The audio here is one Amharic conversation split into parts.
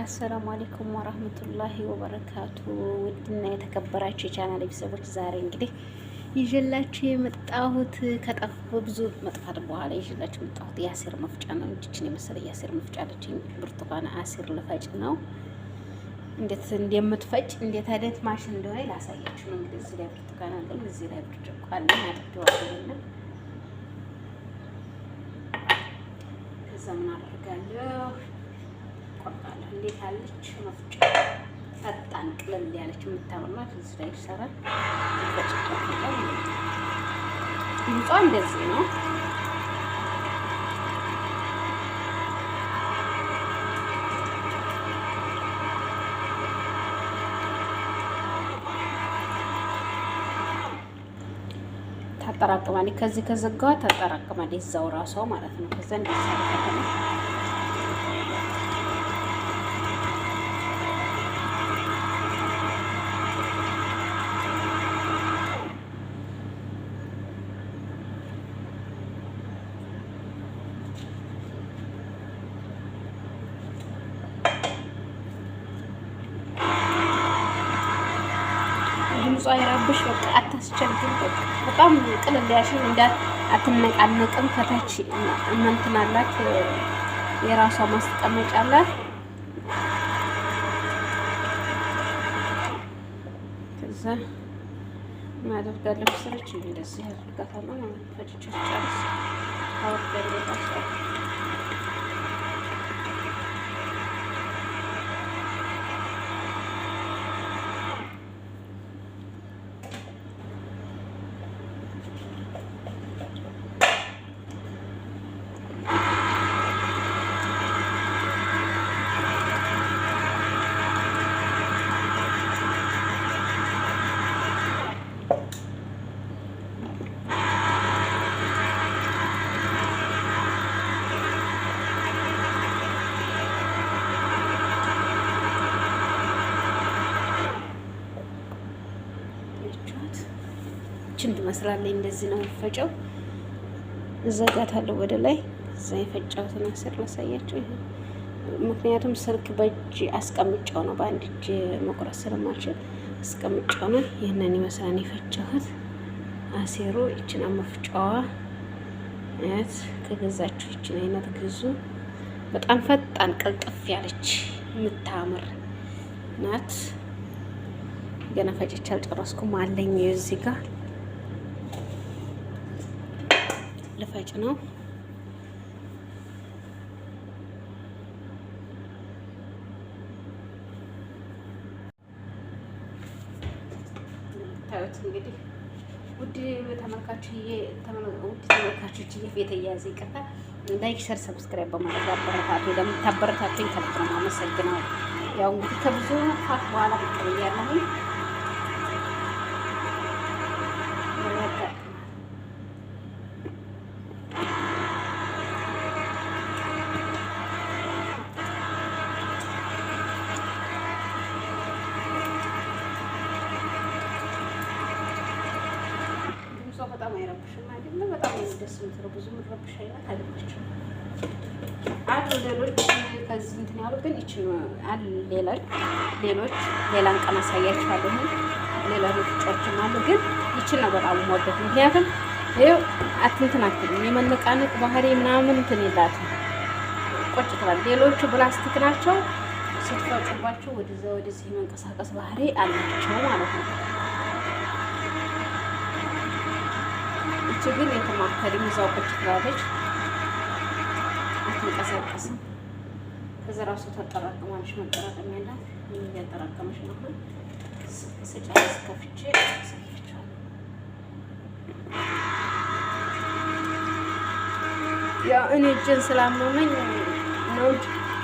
السلام عليكم ورحمة الله وبركاته። ውድና የተከበራችሁ የቻናል ቤተሰቦች ዛሬ እንግዲህ ይዤላችሁ የመጣሁት ከጠፉ ብዙ መጥፋት በኋላ ይዤላችሁ የመጣሁት የ عصير መፍጫ ነው። እችን የመሰለ የ عصير መፍጫ አለችኝ። ብርቱካን عصير ልፈጭ ነው። እንዴት እንደምትፈጭ እንዴት አይነት ማሽን እንደሆነ ላሳያችሁ ነው። እንግዲህ እዚህ ላይ ብርቱካን አለኝ፣ እዚህ ላይ ብርጭቆ አለኝ። አጥቤዋለሁና ከዛ ምን አደርጋለሁ ቆርጣለሁ። እንዴት ያለች መፍጫ ፈጣን ቅልል ያለች የምታምር ናት። እዚህ ላይ ይሰራል። ድምጿ እንደዚህ ነው። ታጠራቅማለች። ከዚህ ከዘጋዋ ታጠራቅማለች እዛው ራሷ ማለት ነው። ከዛ እንደዚህ ድምጿ አይረብሽ፣ በቃ አታስቸግር። በቃ በጣም ቅልል ያልሽ እንዳ አትነቃነቅም። ከታች እንትን አላት፣ የራሷ ማስቀመጫ አላት። ከዛ ማደርጋለሁ ስራች እንደዚህ አድርጋታለሁ ማለት ነው። ፈጭቼ ጨርስ አወርዳለሁ። ይችን ትመስላለች። እንደዚህ ነው የምፈጨው። እዘጋታለሁ ወደ ላይ። እዛ የፈጨሁትን عصير ላሳያችሁ። ምክንያቱም ስልክ በእጅ አስቀምጫው ነው፣ በአንድ እጅ መቁረጥ ስለማልችል አስቀምጫው ነው። ይህንን ይመስላል የፈጨሁት عصير ኡ። ይችን መፍጫዋ አያት ከገዛችሁ ይችን አይነት ግዙ። በጣም ፈጣን ቅልጥፍ ያለች የምታምር ናት። ገና ፈጭቼ አልጨረስኩም አለኝ እዚህ ጋር ልፈጭ ነው። ታዩት እንግዲህ ውድ ተመልካቾች የተያያዘ ይቅርታ፣ like፣ share፣ subscribe በማድረግ አበረታቱ። ለምታበረታቱኝ ከልብ ነው የማመሰግነው። ያው እንግዲህ ከብዙ መጥፋት በኋላ ብቅ ብያለሁኝ። በጣም አይረብሽም አይደለም። በጣም ነው ደስ የምትለው። ብዙ የምትረብሽ አይነት አይደለችም። አሉ ሌሎች ከዚህ እንትን ያሉ ግን ይችን አሉ ሌሎች ሌላን ቀን አሳያችኋለሁ። ሌላ መፍጫዎችም አሉ ግን ይችን ነው በጣም የምወደው። ምክንያቱም ይኸው አትንትን አትልም፣ የመነቃነቅ ባህሪ ምናምን እንትን የላትም። ቆጭ ትላለች። ሌሎቹ ፕላስቲክ ናቸው። ስትፈጩባቸው ወደዛ ወደዚህ የመንቀሳቀስ ባህሪ አላቸው ማለት ነው። ይቺ ግን የተማከልም እዛው ቁጭ ትላለች፣ አትንቀሳቀስም። ከዛ ራሱ ታጠራቅማለች። መጠራቀም ያላት እያጠራቀመች ነው። አሁን ስጨርስ ከፍቼ አሳያችኋለሁ። ያው እኔ እጄን ስላመመኝ ነው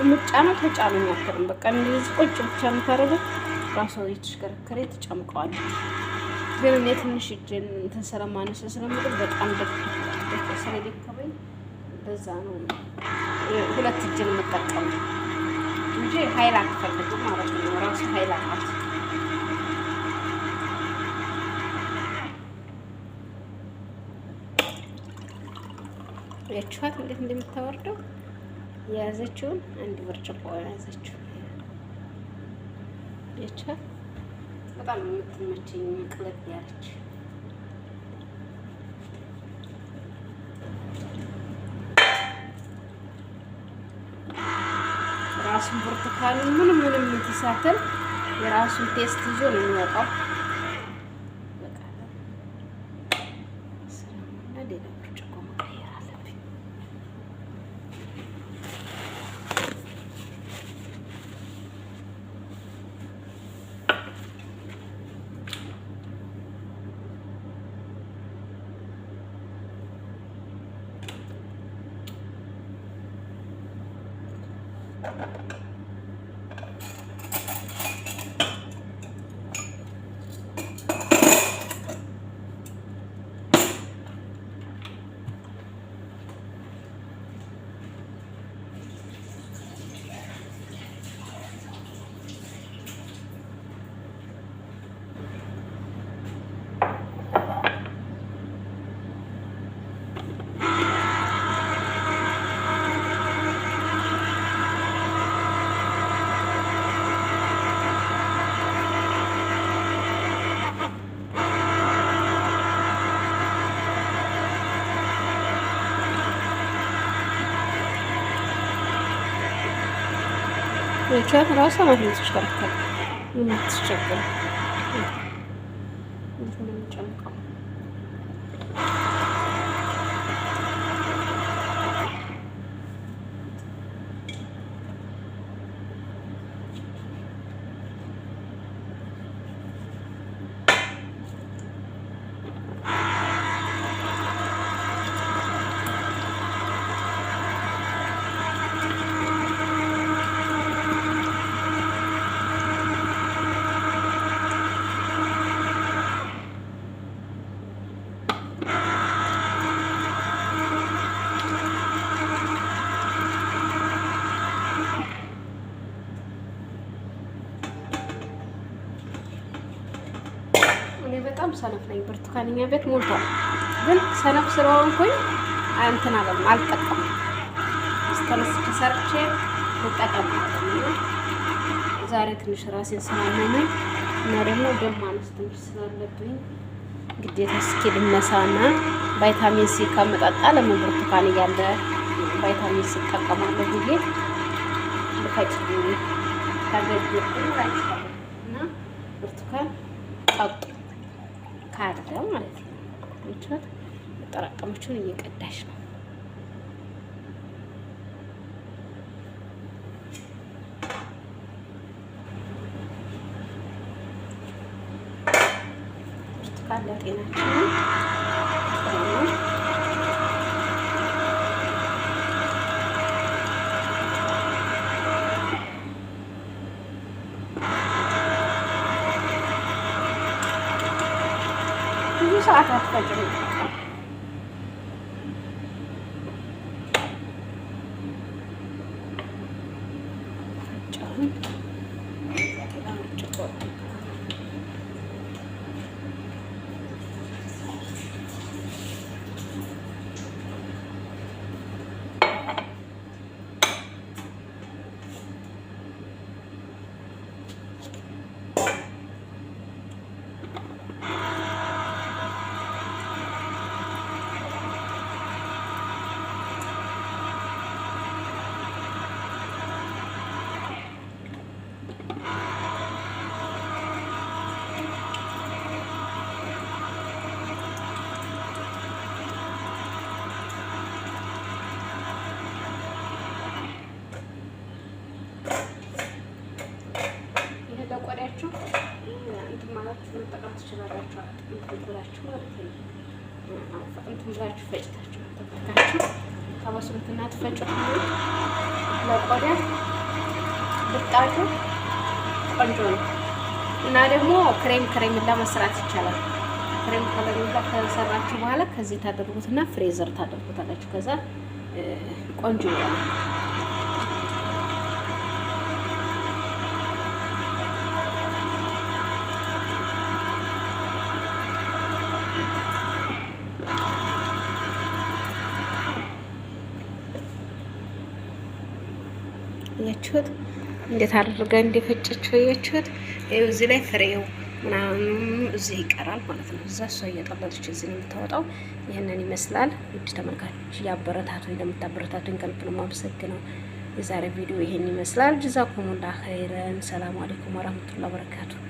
የምጫነው። ተጫኑኝ አትልም። በቃ እንደዚህ ቁጭ ብቻ የምታደርገው ራሷ የተሽከረከረ ትጨምቀዋለች። ግን እኔ ትንሽ እጄን እንትን ስለማነስ ስለምጥል በጣም ስለደከመኝ በዛ ነው ሁለት እጄን የምጠቀመው እንጂ ኃይል አትፈልግም ማለት ነው። ራሱ ኃይል አላት። ያችኋት እንዴት እንደምታወርደው የያዘችውን አንድ ብርጭቆ የያዘችው ያቻል በጣም የምትመቸኝ ቅለል ያለች። ራሱን ብርቱካኑ ምንም ምንም እንትሳተል የራሱን taste ይዞ ነው የሚወጣው። በቃ ስለሆነ ሌላ ብርጭቆ መቀየር አለብኝ። ቻት ራሷ ናት የምትሽከረከር፣ የምትቸገር እንዴት እንደሚጨምቀው። እኔ በጣም ሰነፍ ነኝ። ብርቱካን እኛ ቤት ሞልቷል፣ ግን ሰነፍ ስለሆንኩኝ እንትን አለም አልጠቀምም። ተነስቼ ሰርቼ ልጠቀም አለም። ዛሬ ትንሽ ራሴን ስላመመኝ እና ደግሞ ደም ማነስ ትንሽ ስላለብኝ ግዴታ እስኪ ልነሳና ቫይታሚን C ከምጠጣ ለምን ብርቱካን እያለ ቫይታሚን C እጠቀማለሁ ብዬ ልፈጭ ተገደድኩኝ እላችኋለሁ። እና ብርቱካን ጠጡ ካለ ማለት ነው። ይቻት ያጠራቀመችውን እየቀዳሽ ነው። ብርቱካን ለጤናችን ጥሩ ነው። ብዙ ሰዓት አትፈጭም። ፈጫሁን ሌላ ብርጭቆ። ይሄ ለቆዳችሁ እንትን ማለት መጠቀም ትችላላችሁ። እንትን ብላችሁ ማለት ነው። እንትን ብላችሁ ፈጭታችሁ ተፈታችሁ ታበስሉትና ትፈጩትና ለቆዳ ብጣጩ ቆንጆ ነው እና ደግሞ ክሬም ከረሜላ መስራት ይቻላል። ክሬም ከረሜላ ከሰራችሁ በኋላ ከዚህ ታደርጉትና freezer ታደርጉታላችሁ። ከዛ ቆንጆ ይሆናል። ያችሁት። እንዴት አድርጋ እንደፈጨችው አያችሁት? ይኸው እዚህ ላይ ፍሬው ምናምን እዚህ ይቀራል ማለት ነው። እዛ እሷ እየጠለለች እዚህ ነው የምታወጣው። ይህንን ይመስላል። ውድ ተመልካቾች እያበረታቱኝ ለምታበረታቱኝ ከልብ ነው የማመሰግነው። የዛሬ ቪዲዮ ይሄን ይመስላል። ጀዛኩሙላህ ኸይረን። ሰላም አለይኩም ወራህመቱላሂ ወበረካቱ።